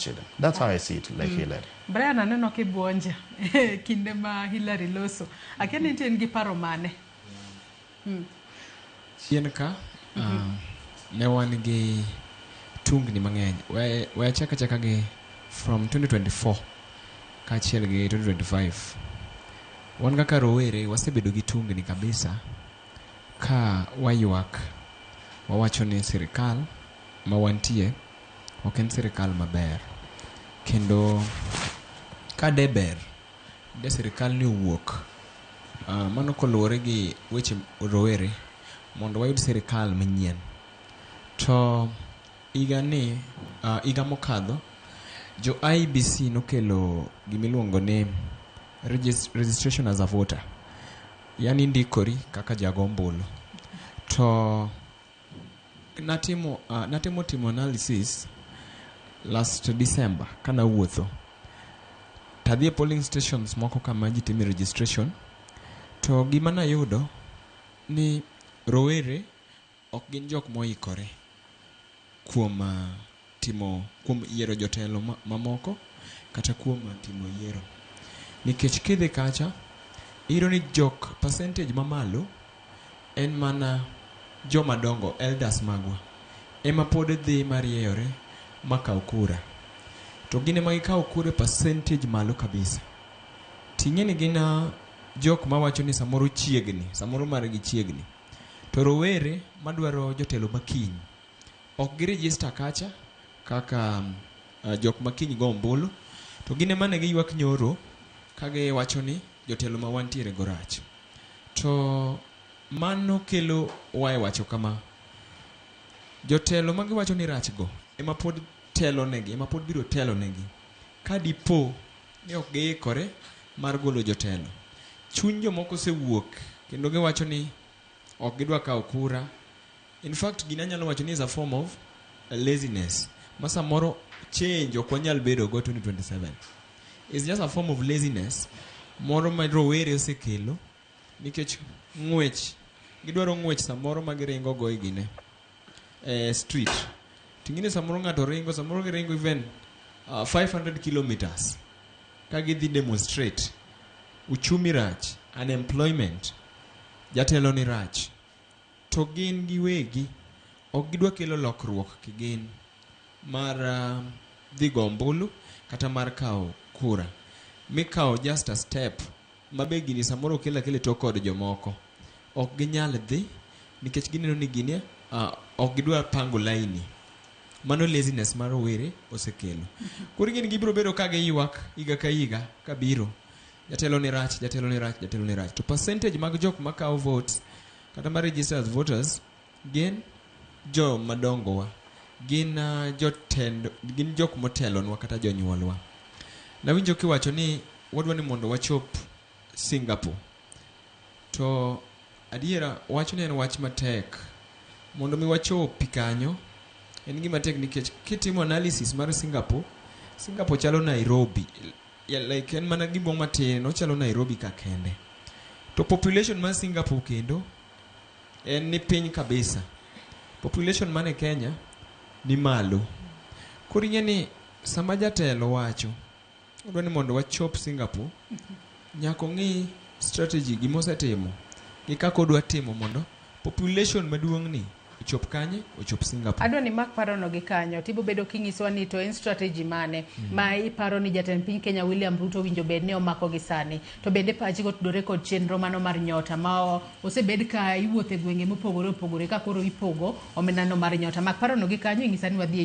grandchildren. That's how I see it, like Hillary. Brian, aneno kibuonja kinde ma Hillary loso. Akia ni nitie gi paro mane? Chien ka ne wan gi tungni mang'eny. We achak achaka gi from 2024 kaachiel gi 2025. Wan kaka rowere wasebedo gi tungni kabisa ka waywak wawacho ni sirikal ma wantie ok en sirikal maber. Kendo ka de ber, de sirikal ni owuok mano koluwore gi weche rowere mondo wayud sirikal manyien. To higa ni higa mokadho jo IEBC nokelo gimiluongo ni registration as a voter. Yani indikori kaka jago ombulu. To natemo timo analysis last December kanawuotho. Tadhi e polling stations moko kama ji time registration. To gima nayudo ni rowere ok gin jok moikore kuom timo kuom yiero jotelo mamoko kata kuom timo yiero. Nikech kidhi kacha, iyudo ni jok percentage mamalo en mana joma dongo, elders magwa, ema pod dhi marieyore makaw kura. To gin ema gikawo kura e percentage malo kabisa. Ting'e ni gin jok mawacho ni samoro chiegni, samoro margi chiegni. To rowere madwaro jotelo makiny, ok gi register kacha kaka jok makiny go ombulu, to gin ema ne giywak nyoro ka giwacho ni jotelo ma wantiere go rach. To mano kelo wa e wacho kama, jotelo ma giwacho ni rach go ema pod telo negi, ema pod biro telo negi. Ka dipo ni ok giikore mar golo jotelo. Chuny jomoko osewuok kendo giwacho ni ok gidwa kawo kura. In fact, gini anyalo wacho ni is a form of laziness. Ma samoro change ok wanyal bedo go 2027. It's just a form of laziness moro ma rowere osekelo nikech ng'wech gidwaro ng'wech samoro ma giringo go e gine e street. Ting'eni samoro ng'ato ringo, samoro giringo even 500 kilometers ka gidhi demonstrate. Uchumi rach, unemployment, jatelo ni rach. To gin giwegi ok gidwa kelo lokruok kigin mar dhi go ombulu kata mar kawo kura. Mikawo just a step mabe gini samoro okel akela e tok kod jomoko. Ok ginyal dhi nikech gineno ni gini ok gidwa pango laini. Mano laziness mar rowere osekelo. Koro gin gibiro bedo ka giywak higa ka higa kabiro. Jatelo ni rach, jatelo ni rach, jatelo ni rach. To percentage mag jok makawo votes kata ma register as voters gin jo madongowa. Gin jotend, gin jok motelonwa kata jonyuolwa. Nawinjo kiwacho ni wadwa ni mondo wachop Singapore. To adiera wachni en wach matek. Mondo mi wachopi kanyo en gima tek nikech kitimo analysis mar Singapore, Singapore chalo Nairobi. Yeah, like en mana gimoro matin, ochalo Nairobi ka kende. To population mar Singapore kendo en ni piny kabisa. Population man e Kenya ni malo. Koro ing'e ni sama jatelo wacho odwa ni mondo wachop Singapore, nyaka ong'i strategy gimosetimo gi kaka odwa timo mondo population maduong' ni ochop kanye, ochop Singapore. Adwa ni mak parono gi kanyo. Tibo bedo kinyisowa ni to en strategy mane ma iparo ni jatend piny Kenya William Ruto winjo bed ni omako gi sani. To bende pachi kotudore kod chenro mano mar nyota ma osebed ka iwuotho e gwenge mopogore opogore ka koro ipogo omenda no mar nyota. Mak parono gi kanyo inyisa ni wadhi e